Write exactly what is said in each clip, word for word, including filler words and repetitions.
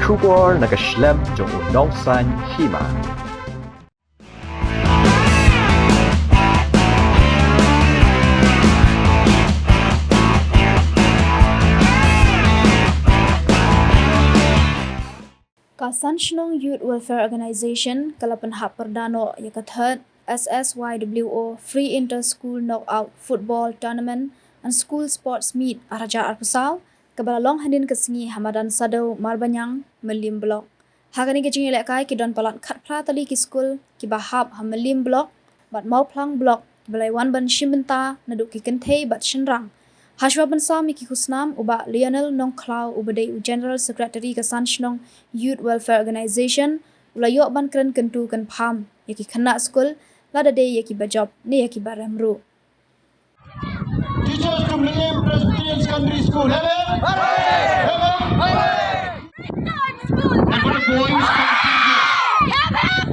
Khubor na ka shlem jong u nongsan hima. Ka San Shnong Youth Welfare Organization ka la pynhap pyrda noh ïa ka third S S Y W O Free Inter School Knockout Football Tournament and School Sports Meet ar hajar arphew saw, kaba la long hynnin ka sngi ha madan Sadew Marbaniang, Mylliem Block. Ha kane ka jingïalehkai ki don palat khatphra tylli ki skul kiba hap ha Mylliem Block bad Mawphlang Block kiba la wan ban shim bynta naduh ki kynthei bad shynrang. Hashwa ban sam ïa ki khusnam, u Bah Lionel Nongkhlaw uba dei u General Secretary ka San Shnong Youth Welfare Organization u la ïoh ban kren kyntu kynpham ïa ki khynnah skul, lada dei ïa kiba jop ne ïa kiba rem ruh. Teachers to Mylliem Presbyterian Secondary School. Hip, hip. Hip, hip. And for the boys, prize. Hip, hip.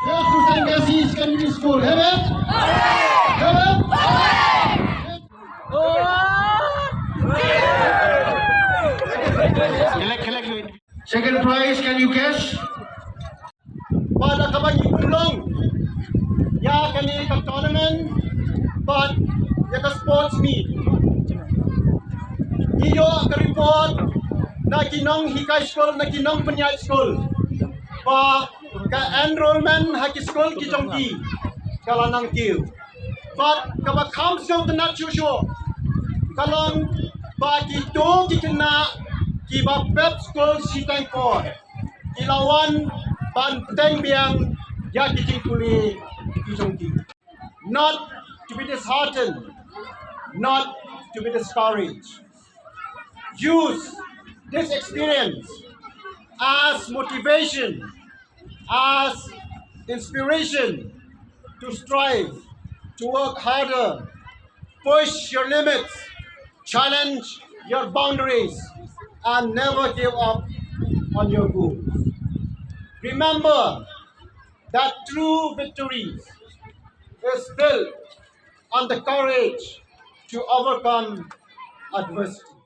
Yes, to Saint Cassie's Secondary School. Hip, hip. Hip, hip. Collect, collect your Second prize, can you guess? Bad kaba ngi pynlong ïa kane ka tournament bad ïa ka sports meet, ngi ïoh ka report na ki nonghikai skul, na ki nongpynïaid skul, ba ka enrollment ha ki skul ki jong ki ka la nang kiew. Bad kaba kham sngewtynnat shuh shuh ka long ba kito ki khynnah kiba pep skul shiteng por ki la wan ban bteng biang ïa ki jingpule ki jong ki. Not to be disheartened, not to be discouraged. Use this experience as motivation, as inspiration to strive, to work harder, push your limits, challenge your boundaries, and never give up on your goals. Remember that true victory is built on the courage to overcome adversity.